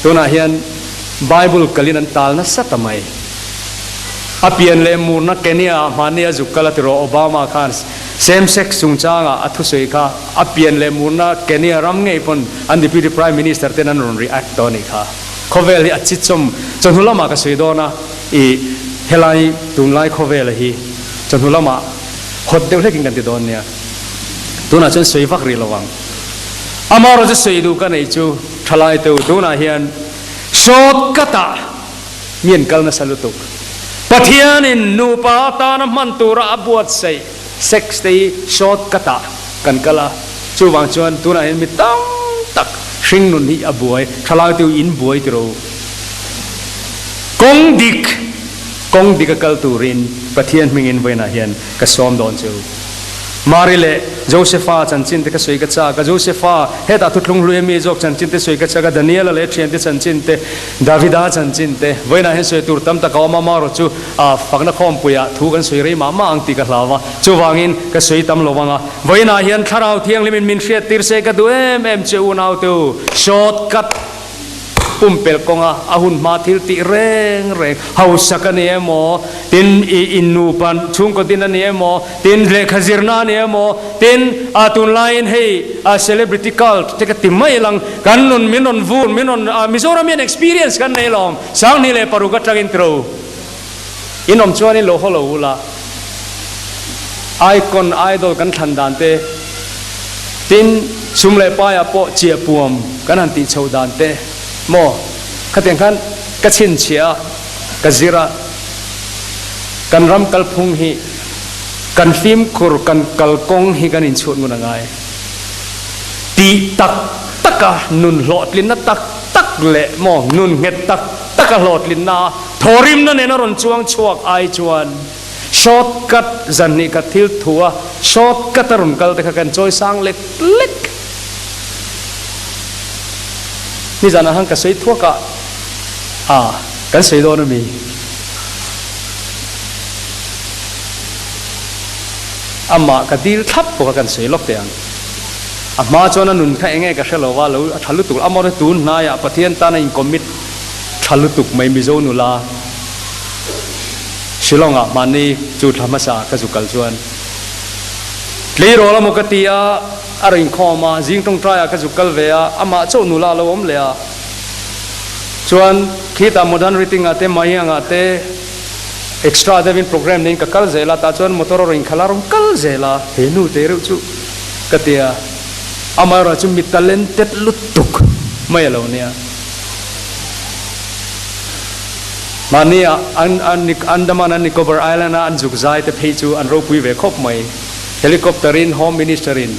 tunah hian Bible kalin an tal nasa ta mai. A pian leh murna Kenya ah hmani a zuk kal a ti rawh Obama khan same sex chungchangah a thusawi kha A pian leh murna Kenya ram ngei pawn an Deputy Prime Minister ten an rawn react tawh a nih kha. Khawvel hi a chi chawm chawhnu lamah ka sawi dawn a, i helai tunlai khawvela hi chawhnu lamah hot deuh hlekin kan ti dawn nia. Tunah chuan sawi vak rih lo ang. Amaherawh chu sawi duh ka neih chu thalai teu tunah hian short cut ah mi an kal nasa lutuk. Pathianin nupa atana hman tura a buatsaih. Sex te hi short cut ah kan kal a, chuvang chuan tunah hian mi tam tak hring nun hi a buai, thalai te in buai tiro. Kawng dik, kawng dik a kal turin Pathian hmingin vawiinah hian ka sawm dawn che u. Mari leh Josepha chanchin te ka sawi ka chak a, Josepha hetah thuthlung hlui ami zawk chanchin te sawi ka chak a, Daniela leh thiante chanchin te, Davida chanchin te, vawiinah hian sawi tur tam tak a awm a, marawh chu A fakna khawmpuiah thu kan sawi rei mah mah ang tih ka hlau a, chuvangin ka sawi tam lo ang a. Vawiinah hian Thlarau Thianghlimin min hriattir se ka duh em em che unaute u, short cut pumpelh kawnga a hun hma thil tih reng reng, hausak a ni emaw, tin i innupa chhungkaw din a ni emaw, tin lehkha zirna a ni emaw, tin a tunlaiin hei a celebrity cult te ka ti mai lang, kan nun min rawn vur, min rawn Mizoram hian experience kan nei lawm, 2006 atangin tiro. In awm chuanin lo haw lo ula, icon, idol kan thlan dan te, tin sum leh paiah pawh chiah puam kan han tih chhoh dan te maw, khatiang khan ka chhinchhiah a, ka zir a, kan ram kalphung hi kan fimkhur, kan kalkawng hi kan inchhut ngun a ngai. Tih tak taka nun hlawhtlinna tak tak leh maw nun nghet tak taka hlawhtlinna a Thawrimna nen a rawn chuang chhuak ai chuan short cut zan hnih khat thil thu a short cut a rawn kal te kha kan chawi sang lek lek. Nizanah khan ka sawi thuak a, a kan sawi dawn a mi? Amah ka dil thlap bawk a kan sawi lawk teh ang. A hma chuan a nun kha eng nge ka hre lo va, lo a tha lutuk amaw tun hnaiah Pathian tan a in commit Tha lutuk mai Mizo nula Shillong ah hmanni chu thla hmasa ah ka zu kal chuan tleirawl amaw ka ti a, a rawn inkhawm a, zing tawngtai ah ka zu kal ve a, amah chauh nula a lo awm leh a, chuan khitah modern reading ah te Mahiang ah te extra deuhin program neiin ka kal zel a, tah chuan motor a rawn inkhalh a, a rawn kal zel a, he nu te reuh chu ka ti a, amaherawhchu mi talented lutuk mai a lo nia. Mahni a Andaman and Nicobar Island a an zuk zai te phei chu an ropui ve khawp mai. Helicopter in Home Minister in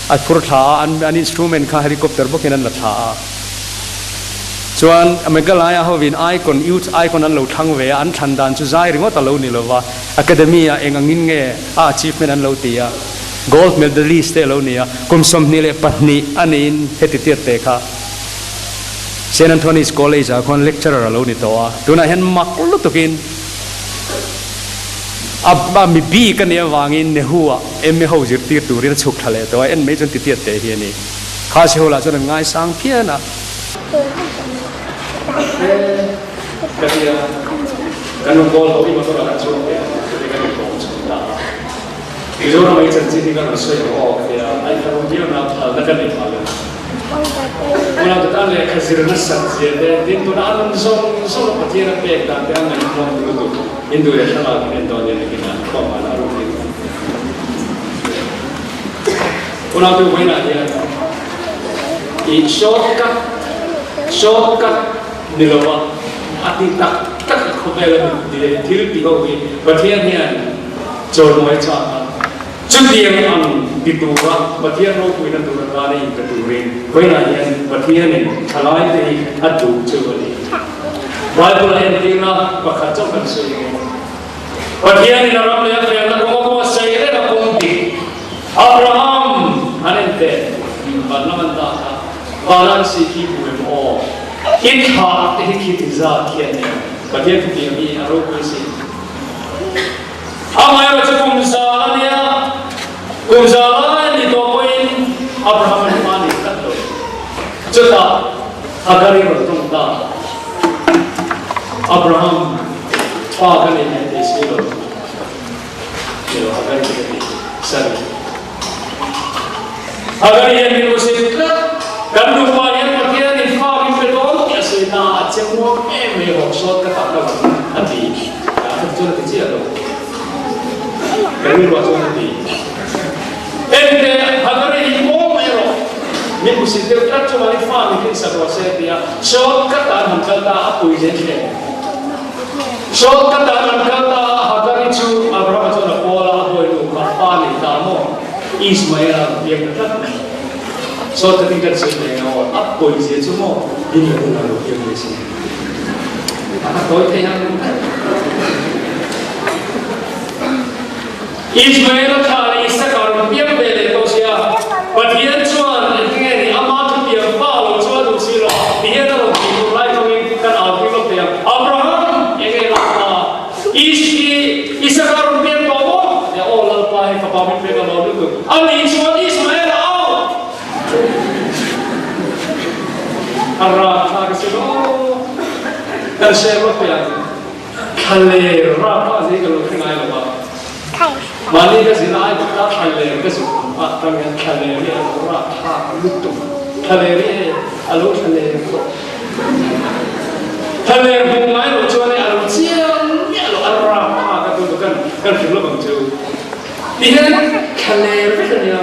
a phur thla a, an instrument kha helicopter bawkin an la thla a. Chuan Meghalaya hovin icon, youth icon an lo thlang ve a, an thlan dan chu zai ringawt a lo ni lova, academy ah eng angin nge a achievement an lo ti a, gold medalist te a lo ni a, kum 22 a niin heti tiat te kha Saint Anthony's College ah khuan lecturer a lo ni tawh a, tunah hian mak lutukin a mi bik a nih avangin Nehu ah MA ho zirtir turin a chhuk thla leh tawh a, en mai chuan ti tiat teh hi a ni. Kha si ho lah chuan an ngaisang phian a. Ka tia, kan rawn bawl ho i motor ah kan chuang ve ang tih te kan inkawm chhun ta a. Mizoram ei chanchin hi ka rawn sawi ang aw ka tia, a inthlanawm viau na phalna ka nei phah lo. Unau te tan lehkha zir nasat zia te, tin tuna a nun zawng zawng a Pathian a pek dan te a ngaihnawm lutuk. Hindu leh thlalak in en dawn nia nakin ah khua hmanah a rukin. Unau te vawiinah hian i short cut, short cut ni lova a ti tak tak a khawvel a mi leh thil ti ho hi Pathian hian chawimawi chak a, chutiang ang ti tura Pathian ropuina tur atana inpe turin vawiinah hian Pathianin thalai te hi a duh chu a ni. Bible a entirna pakhat chauh kan sawi ang e. Pathianin a ram leh a felna kawng a buatsaih reng a kawng dik. Abraham an en teh, van lam an dah a, van an si khi hmu em aw? I thlah te hi khi ti zat khi an en. Pathian thutiang hi a ropui si. Amaherawh chu kum zal a nia, kum zal lai a nih tawh pawhin Abraham an hma ni tlat lo. Chutah Hagari rawn tawng ta. Abraham fa ka nei hmel thei si lo. Ni lo, Hagari te ka ti. Sorry. Hagari hian min hmusit tlat. Kan nupa hian Pathian in fa min pe dawn tih a sawi na a che muang em mai rawh sawt ka tak lo ang a ti. A khat chuan a ti chiah lo. Ka rilruah chuan a ti. Ente, Hagari hi maw mai rawh. Min hmusit deuh tlat chu mahni fa min hrinsak rawh se a ti a. Sawn ka tan han kal ta a, pui zel hle. Sawn ka tan han kal ta a, Hagari chu Abrahama chuan a pawl a, a bawinu kha fa nei ta maw? Ismaela a piang ta tlat mai. Sawn ka tin kan sawi mai ang aw, a pawi zia chu maw min la hun a lo piang mai si. A kha tawi thei ang. Ismaela thla leh Isaka rawn piang ve leh tawh sia, Pathian chuan engtinge ni ama thutiang fa lo chu a duh si lo, ti hian a rawn tih tur lai tawngin kan au hlim lawk thei ang. Abraham, enge lak ta? Ishi, Isaka rawn piang tawh maw? Tia, Aw Lalpa, hei fapa min pek a lawm lutuk. Ani chuan Ismaela au! A rak thla ka si lo. Kan share lawk thei ang. Thlaler rap ah zei ka lo hre ngai lo a. Mahni ka zin ai bawk a thlaler ka zuk ah tang hian thlaler hi a lo rap thlak lutuk. Thlaler hi hei a lo thlaler tawh. Thlaler hmuh ngai lo chuan hei a lo chiang miah lo a rap thlak a tun kan kan hrim lo ang chu. Ti hian thlaler vek a nia.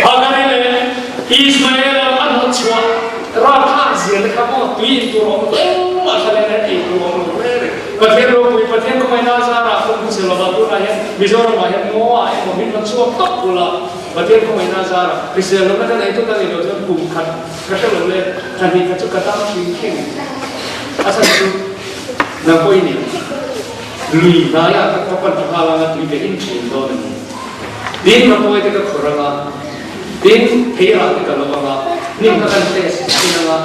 Hagari leh Ismaela an hnawtchhuah Ralthlak zia te kha maw tui in tur awm lo engmah hla nen hian ei tur awm lo reng reng. Pathian ropui, Pathian khawmai Nazarah kawng hmu chhe lova tunah hian Mizoramah hian ngaw ah emaw min rawn chhuak tawp ula Pathian khawmai Nazarah hrisel lohna ka nei tut a nih loh chuan kum khat ka hre lo le thla hnih khat chu ka dam thin thin a chhan chu nang pawh i ni lui hnaiah ka ka pan tha nghal anga tui ka in thin dawn a ni. Tin Rapawi te ka khawrh anga. Tin, phei rah te ka lo ang a, hnim kha kan test thin ang a,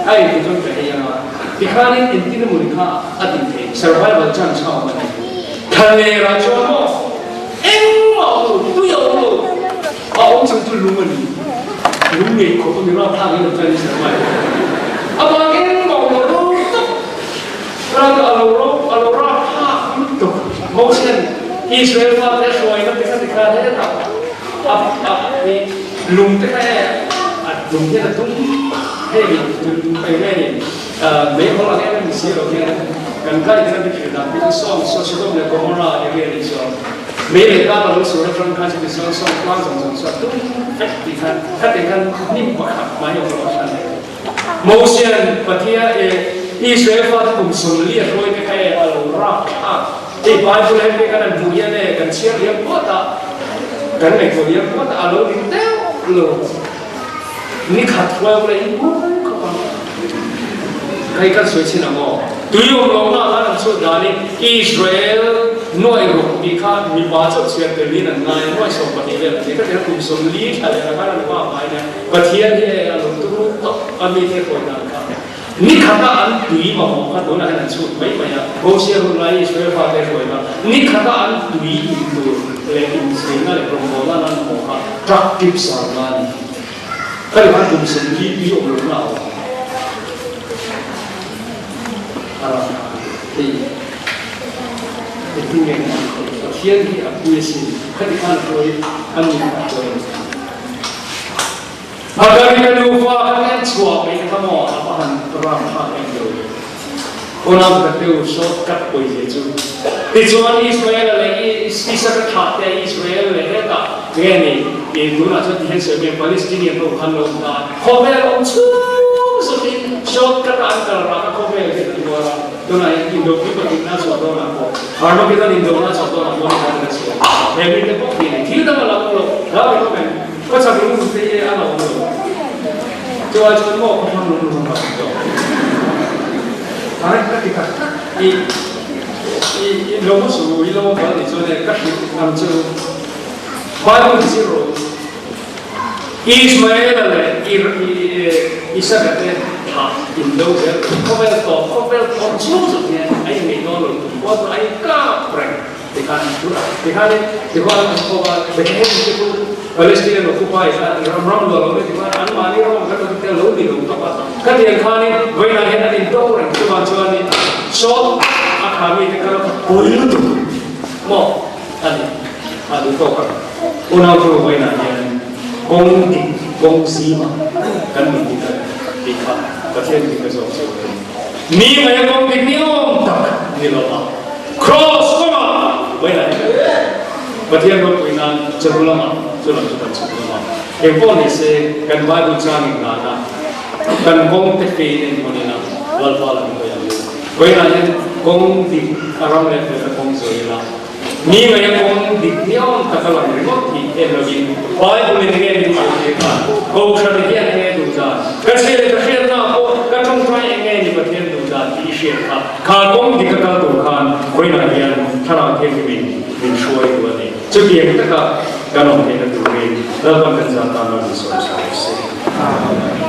a engti chuan ka ei ang a, tikhanin engtin emaw ni kha a tih theih, survival chance kha a awm a ni. Thlaler ah chuan maw engmah a awm lo, tui a awm lo, a awm chhan chu lung a ni, lung ngei khawp a ni, rapthlak in lo chuan in survive a vang engmah a awm lo, ro tak ral a lo ro a lo rapthlak lutuk, Moses. Israel fate a hruaina te kha tikhan hetah a a hi lung te kha e a lung hian a tum hei eng nge ni meihawl ang em em ni si lo hian kan kai te kan hrilh dan hi chu sawng saw Sodom leh Gomorrah eng nge ni saw mei leh kap a lo sur atang khan chuti chuan sawng tlang zawng zawng chu a tum vek tih khan khatih khan hnim pakhat mai awm lo a hran. Mosian Pathian eh Israel fate kum 40 a hruai te kha e a lo rapthlak. Hei Bible he pek an han hmuh hian e kan chhiar liam puat a, kan ngaihtuah liam puat a, a lo ni deuh lo. Ni khat hruai ula in hmuh khawp ang. Hei kan sawi chin ang aw. Tui awm lohna khan an chhut danin Israel nuai ruk tih kha mipa chauh chhiar telin an ngai a, nuai 12 vel an ni. Ka tia kum 40 thla leh khan an vak ngai nia. Pathian hi a lo turu tawp a mite hawi dan kha. Ni khata an tui mamawh kha tunah hian an chhut mai mai a, Mosia hun lai Israel fate hruai kha ni khata an tui in tur leh incheina leh rawngbawlna an mamawh kha truck tip sar na a ni. Ka ri khan kum 40 tui awm lohna a awm a ra hei engtin nge kan tih theih? Pathian hi a pui asin, khati khan a hruai a ni a hruai a ni. Hagari ka nufa kan en chhuah mai kha maw a va han ram thlak em lo ve. Unau ka teu short cut pawi zia chu. Tichuan Israel-a leh Isaka thlah te Israel leh hetah nge ni i tunah chuan ti hian sawi mai Palestinian ho khan lo awm ta a. Khawvel awm chhung zawtin short cut a an kal rak a khawvel hian an tuar a. Tunah hian Indopui pathumna chhuah dawnah pawh Armageddon indona chhuah dawnah pawh ni khan an chhuah. He mite bawk hi ni thil dang a la awm lo. Hlau i awm em? Ka chak lung lung te hi a la awm lo. Chu ai chuan maw ka hmang lung lung a awm tawh. Ai ka ti tak tak i i i lo su i lo kal ni chuan e ka hrilh ang che u. Bible zir rawh u. Ismaela leh Isaka te thah in do zel khawvel tawp khawvel tawp chhung zawk hian a inngeih dawn lo tum pawh chu a inkap reng. Tikhan tikhanin tikhuan an khawp a, Bethlehem te chu Palestine an occupy a, ram ram luah lo mai tikhuan anmahni ram ang kha te lo ni lo tawp a. Khatiang khanin vawiinah hian an into reng chuvang chuanin Saul a kha mite kha ram pui lutuk maw a ni a duh tawk a. Unau chu vawiinah hian kawng dik kawng zima kan ni dik a tih kha Pathian dik a zawk chu a ni. Mi mai a kawng dik ni awm tak ni lo a. Kraws kawngah vawilah hi kan awm. Pathian ropui nan Jerulamah chu lam chu kan chhuk lam a. Engpawh ni se kan Bible changin nana kan kawng te fein en hawn ila Lalpa lam hawi ang u. Vawilah hian kawng dik a ram leh felna kawng zawi ila mi ngaia kawng dik niawm taka lang ringawt hi en lovin Bible in enge min zirtir khan Kohhran hian enge duh dan ka chhia leh ka hriatna pawh ka tawngtai enge ni Pathian duh dan tih i hriat kha Kha kawng dik a kal tur khan vawiinah hian Thlarau Thianghlimin min hruai duh a ni. Chutiang taka kan awm theihna turin Lalpan kan zah tan a min sawi sawi se. Amen.